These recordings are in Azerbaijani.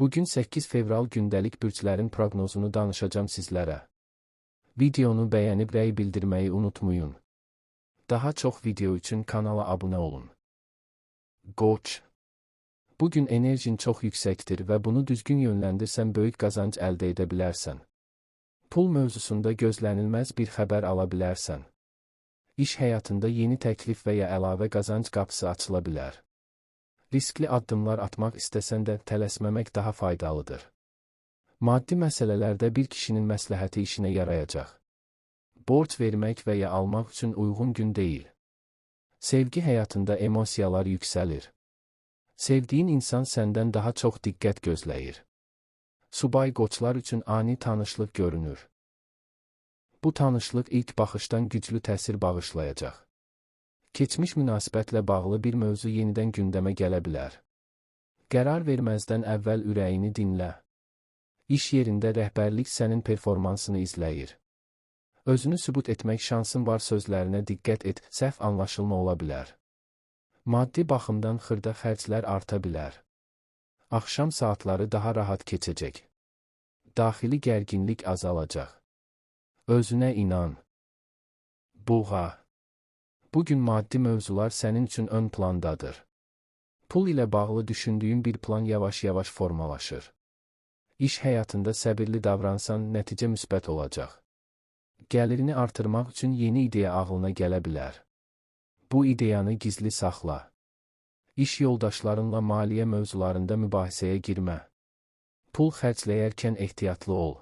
Bugün 8 fevral gündəlik bürclərin proqnozunu danışacağım sizlərə. Videonu bəyənib rəy bildirməyi unutmayın. Daha çox video üçün kanala abunə olun. Qoç. Bugün enerjin çox yüksəkdir və bunu düzgün yönləndirsən böyük qazanc əldə edə bilərsən. Pul mövzusunda gözlənilməz bir xəbər ala bilərsən. İş həyatında yeni təklif və ya əlavə qazanc qapısı açıla bilər. Riskli addımlar atmaq istəsən də tələsməmək daha faydalıdır. Maddi məsələlərdə bir kişinin məsləhəti işinə yarayacaq. Borc vermək və ya almaq üçün uyğun gün deyil. Sevgi həyatında emosiyalar yüksəlir. Sevdiyin insan səndən daha çox diqqət gözləyir. Subay qoçlar üçün ani tanışlıq görünür. Bu tanışlıq ilk baxışdan güclü təsir bağışlayacaq. Keçmiş münasibətlə bağlı bir mövzu yenidən gündəmə gələ bilər. Qərar verməzdən əvvəl ürəyini dinlə. İş yerində rəhbərlik sənin performansını izləyir. Özünü sübut etmək şansın var sözlərinə diqqət et, səhv anlaşılma ola bilər. Maddi baxımdan xırda xərclər arta bilər. Axşam saatları daha rahat keçəcək. Daxili gərginlik azalacaq. Özünə inan. Buğa. Bugün maddi mövzular sənin üçün ön plandadır. Pul ilə bağlı düşündüyün bir plan yavaş-yavaş formalaşır. İş həyatında səbirli davransan, nəticə müsbət olacaq. Gəlirini artırmaq üçün yeni ideya ağlına gələ bilər. Bu ideyanı gizli saxla. İş yoldaşlarınla maliyyə mövzularında mübahisəyə girmə. Pul xərcləyərkən ehtiyatlı ol.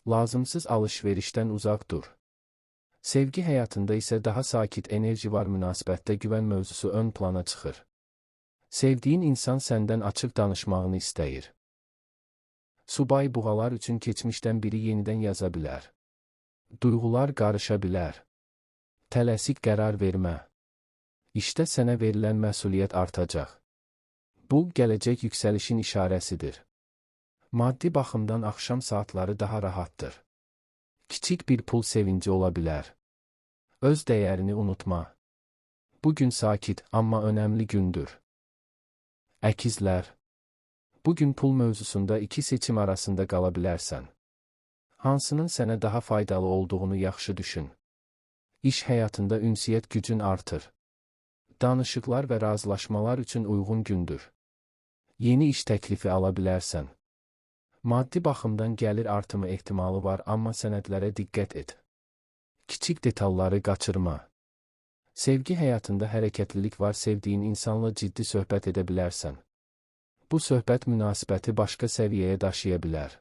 Lazımsız alış-verişdən uzaq dur. Sevgi həyatında isə daha sakit enerji var, münasibətdə güvən mövzusu ön plana çıxır. Sevdiyin insan səndən açıq danışmağını istəyir. Subay buğalar üçün keçmişdən biri yenidən yaza bilər. Duyğular qarışa bilər. Tələsik qərar vermə. İşdə sənə verilən məsuliyyət artacaq. Bu, gələcək yüksəlişin işarəsidir. Maddi baxımdan axşam saatları daha rahatdır. Kiçik bir pul sevinci ola bilər. Öz dəyərini unutma. Bugün sakit, amma önəmli gündür. Əkizlər. Bugün pul mövzusunda iki seçim arasında qala bilərsən. Hansının sənə daha faydalı olduğunu yaxşı düşün. İş həyatında ünsiyyət gücün artır. Danışıqlar və razılaşmalar üçün uyğun gündür. Yeni iş təklifi ala bilərsən. Maddi baxımdan gəlir artımı ehtimalı var, amma sənədlərə diqqət et. Kiçik detalları qaçırma. Sevgi həyatında hərəkətlilik var, sevdiyin insanla ciddi söhbət edə bilərsən. Bu söhbət münasibəti başqa səviyyəyə daşıya bilər.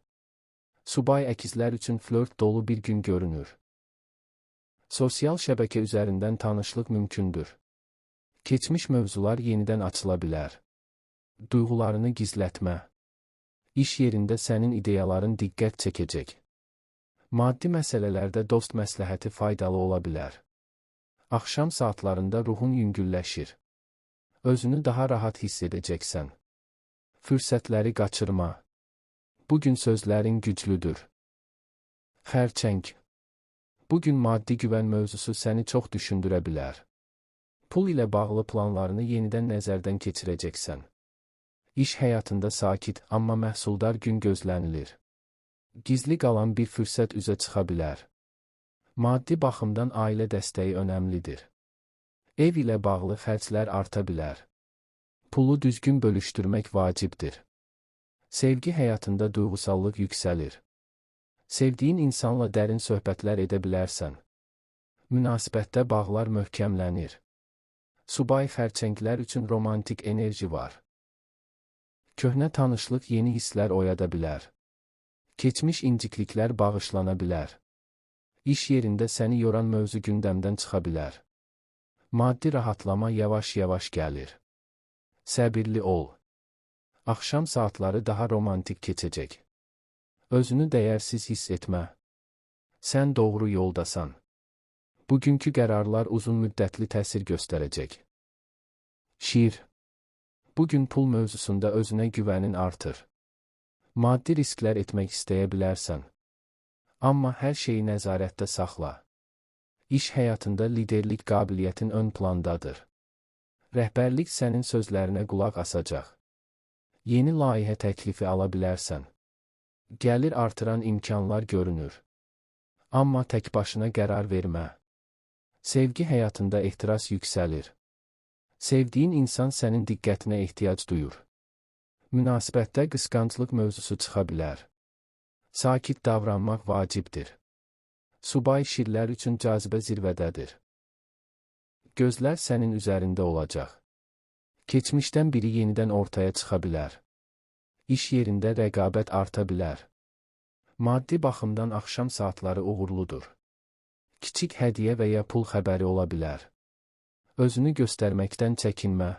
Subay əkizlər üçün flört dolu bir gün görünür. Sosial şəbəkə üzərindən tanışlıq mümkündür. Keçmiş mövzular yenidən açıla bilər. Duyğularını gizlətmə. İş yerində sənin ideyaların diqqət çəkəcək. Maddi məsələlərdə dost məsləhəti faydalı ola bilər. Axşam saatlarında ruhun yüngülləşir. Özünü daha rahat hiss edəcəksən. Fürsətləri qaçırma. Bugün sözlərin güclüdür. Xərçəng. Bugün maddi güvən mövzusu səni çox düşündürə bilər. Pul ilə bağlı planlarını yenidən nəzərdən keçirəcəksən. İş həyatında sakit, amma məhsuldar gün gözlənilir. Gizli qalan bir fürsət üzə çıxa bilər. Maddi baxımdan ailə dəstəyi önəmlidir. Ev ilə bağlı xərclər arta bilər. Pulu düzgün bölüşdürmək vacibdir. Sevgi həyatında duyğusallıq yüksəlir. Sevdiyin insanla dərin söhbətlər edə bilərsən. Münasibətdə bağlar möhkəmlənir. Subay xərçənglər üçün romantik enerji var. Köhnə tanışlıq yeni hisslər oyada bilər. Keçmiş incikliklər bağışlana bilər. İş yerində səni yoran mövzu gündəmdən çıxa bilər. Maddi rahatlama yavaş-yavaş gəlir. Səbirli ol. Axşam saatları daha romantik keçəcək. Özünü dəyərsiz hiss etmə. Sən doğru yoldasan. Bugünkü qərarlar uzun müddətli təsir göstərəcək. Şir. Bugün pul mövzusunda özünə güvənin artır. Maddi risklər etmək istəyə bilərsən. Amma hər şeyi nəzarətdə saxla. İş həyatında liderlik qabiliyyətin ön plandadır. Rəhbərlik sənin sözlərinə qulaq asacaq. Yeni layihə təklifi ala bilərsən. Gəlir artıran imkanlar görünür. Amma tək başına qərar vermə. Sevgi həyatında ehtiras yüksəlir. Sevdiyin insan sənin diqqətinə ehtiyac duyur. Münasibətdə qısqanclıq mövzusu çıxa bilər. Sakit davranmaq vacibdir. Subay şirlər üçün cazibə zirvədədir. Gözlər sənin üzərində olacaq. Keçmişdən biri yenidən ortaya çıxa bilər. İş yerində rəqabət arta bilər. Maddi baxımdan axşam saatları uğurludur. Kiçik hədiyyə və ya pul xəbəri ola bilər. Özünü göstərməkdən çəkinmə.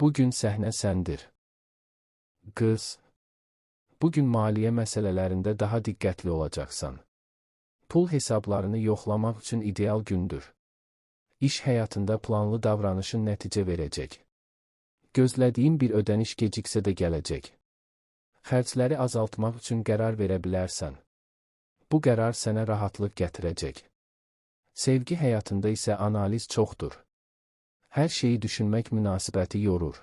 Bugün səhnə səndir. Qız. Bugün maliyyə məsələlərində daha diqqətli olacaqsan. Pul hesablarını yoxlamaq üçün ideal gündür. İş həyatında planlı davranışın nəticə verəcək. Gözlədiyin bir ödəniş geciksə də gələcək. Xərcləri azaltmaq üçün qərar verə bilərsən. Bu qərar sənə rahatlıq gətirəcək. Sevgi həyatında isə analiz çoxdur. Hər şeyi düşünmək münasibəti yorur.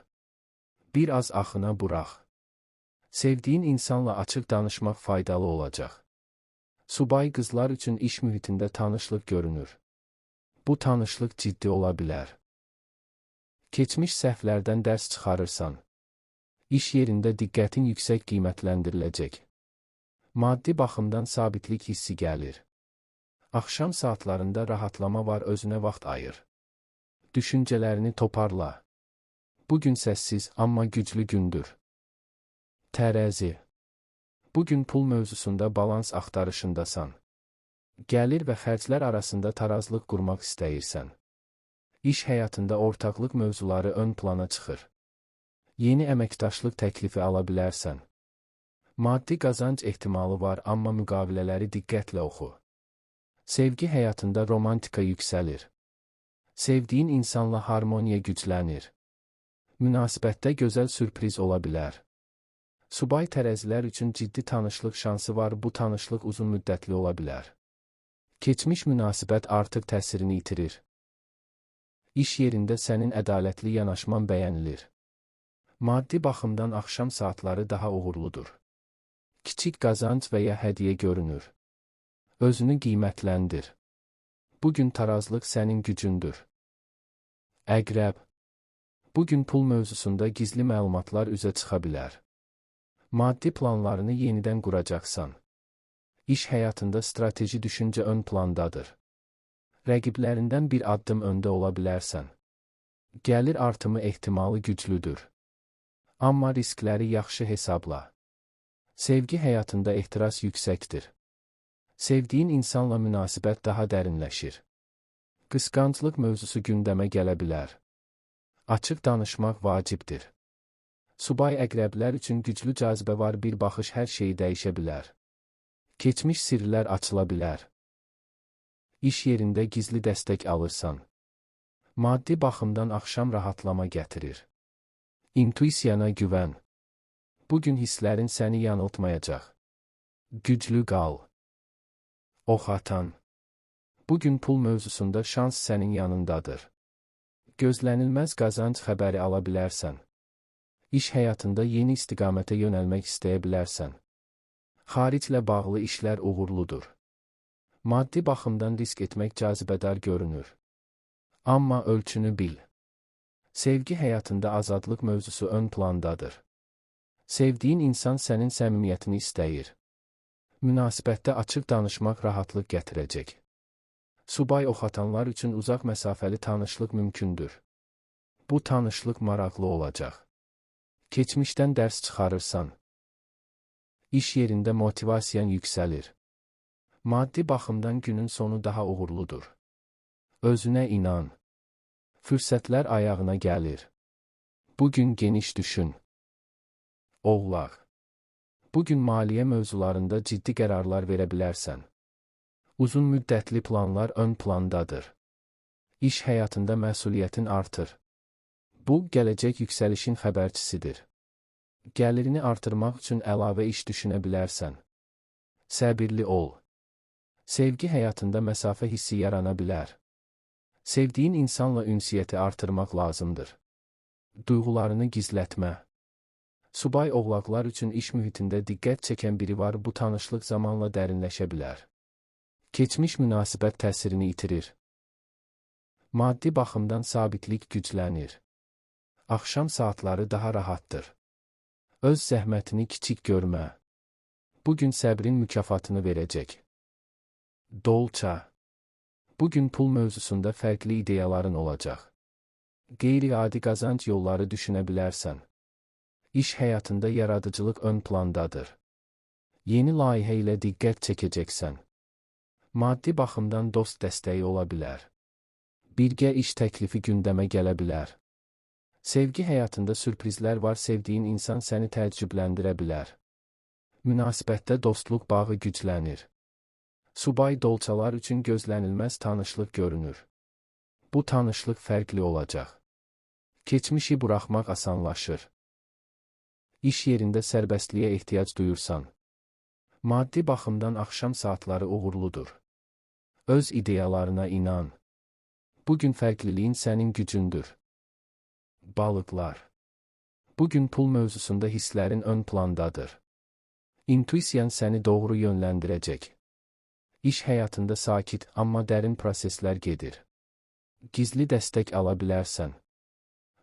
Bir az axına burax. Sevdiyin insanla açıq danışmaq faydalı olacaq. Subay qızlar üçün iş mühitində tanışlıq görünür. Bu tanışlıq ciddi ola bilər. Keçmiş səhvlərdən dərs çıxarırsan. İş yerində diqqətin yüksək qiymətləndiriləcək. Maddi baxımdan sabitlik hissi gəlir. Axşam saatlarında rahatlama var, özünə vaxt ayır. Düşüncələrini toparla. Bugün səssiz, amma güclü gündür. Tərəzi. Bugün pul mövzusunda balans axtarışındasan. Gəlir və xərclər arasında tarazlıq qurmaq istəyirsən. İş həyatında ortaqlıq mövzuları ön plana çıxır. Yeni əməkdaşlıq təklifi ala bilərsən. Maddi qazanc ehtimalı var, amma müqavilələri diqqətlə oxu. Sevgi həyatında romantika yüksəlir. Sevdiyin insanla harmoniya güclənir. Münasibətdə gözəl sürpriz ola bilər. Subay tərəzilər üçün ciddi tanışlıq şansı var, bu tanışlıq uzun müddətli ola bilər. Keçmiş münasibət artıq təsirini itirir. İş yerində sənin ədalətli yanaşman bəyənilir. Maddi baxımdan axşam saatları daha uğurludur. Kiçik qazanc və ya hədiyyə görünür. Özünü qiymətləndir. Bugün tarazlıq sənin gücündür. Əqrəb. Bugün pul mövzusunda gizli məlumatlar üzə çıxa bilər. Maddi planlarını yenidən quracaqsan. İş həyatında strateji düşüncə ön plandadır. Rəqiblərindən bir addım öndə ola bilərsən. Gəlir artımı ehtimalı güclüdür. Amma riskləri yaxşı hesabla. Sevgi həyatında ehtiras yüksəkdir. Sevdiyin insanla münasibət daha dərinləşir. Qısqanclıq mövzusu gündəmə gələ bilər. Açıq danışmaq vacibdir. Subay əqrəblər üçün güclü cazibə var, bir baxış hər şeyi dəyişə bilər. Keçmiş sirrlər açıla bilər. İş yerində gizli dəstək alırsan. Maddi baxımdan axşam rahatlama gətirir. İntuisiyana güvən. Bugün hisslərin səni yanıltmayacaq. Güclü qal. Oxatan. Bugün pul mövzusunda şans sənin yanındadır. Gözlənilməz qazanc xəbəri ala bilərsən. İş həyatında yeni istiqamətə yönəlmək istəyə bilərsən. Xariclə bağlı işlər uğurludur. Maddi baxımdan risk etmək cazibədar görünür. Amma ölçünü bil. Sevgi həyatında azadlıq mövzusu ön plandadır. Sevdiyin insan sənin səmimiyyətini istəyir. Münasibətdə açıq danışmaq rahatlıq gətirəcək. Subay oxatanlar üçün uzaq məsafəli tanışlıq mümkündür. Bu tanışlıq maraqlı olacaq. Keçmişdən dərs çıxarırsan. İş yerində motivasiyan yüksəlir. Maddi baxımdan günün sonu daha uğurludur. Özünə inan. Fürsətlər ayağına gəlir. Bugün geniş düşün. Oğlaq. Bugün maliyyə mövzularında ciddi qərarlar verə bilərsən. Uzun müddətli planlar ön plandadır. İş həyatında məsuliyyətin artır. Bu, gələcək yüksəlişin xəbərçisidir. Gəlirini artırmaq üçün əlavə iş düşünə bilərsən. Səbirli ol. Sevgi həyatında məsafə hissi yarana bilər. Sevdiyin insanla ünsiyyəti artırmaq lazımdır. Duyğularını gizlətmə. Subay oğlaqlar üçün iş mühitində diqqət çəkən biri var, bu tanışlıq zamanla dərinləşə bilər. Keçmiş münasibət təsirini itirir. Maddi baxımdan sabitlik güclənir. Axşam saatları daha rahatdır. Öz zəhmətini kiçik görmə. Bugün səbrin mükafatını verəcək. Dolça. Bugün pul mövzusunda fərqli ideyaların olacaq. Qeyri-adi qazanc yolları düşünə bilərsən. İş həyatında yaradıcılıq ön plandadır. Yeni layihə ilə diqqət çəkəcəksən. Maddi baxımdan dost dəstəyi ola bilər. Birgə iş təklifi gündəmə gələ bilər. Sevgi həyatında sürprizlər var, sevdiyin insan səni təəccübləndirə bilər. Münasibətdə dostluq bağı güclənir. Subay dolçalar üçün gözlənilməz tanışlıq görünür. Bu tanışlıq fərqli olacaq. Keçmişi buraxmaq asanlaşır. İş yerində sərbəstliyə ehtiyac duyursan. Maddi baxımdan axşam saatları uğurludur. Öz ideyalarına inan. Bugün fərqliliyin sənin gücündür. Balıqlar. Bugün pul mövzusunda hisslərin ön plandadır. İntuisiyan səni doğru yönləndirəcək. İş həyatında sakit, amma dərin proseslər gedir. Gizli dəstək ala bilərsən.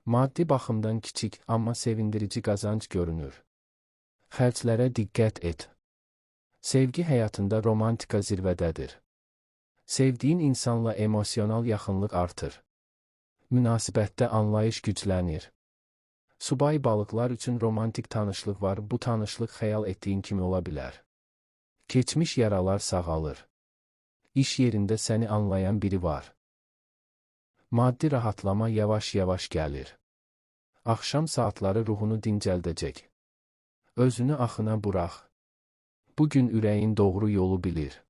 Maddi baxımdan kiçik, amma sevindirici qazanc görünür. Xərclərə diqqət et. Sevgi həyatında romantika zirvədədir. Sevdiyin insanla emosional yaxınlıq artır. Münasibətdə anlayış güclənir. Subay balıqlar üçün romantik tanışlıq var, bu tanışlıq xəyal etdiyin kimi ola bilər. Keçmiş yaralar sağalır. İş yerində səni anlayan biri var. Maddi rahatlama yavaş-yavaş gəlir. Axşam saatları ruhunu dincəldəcək. Özünü axına burax. Bugün ürəyin doğru yolu bilir.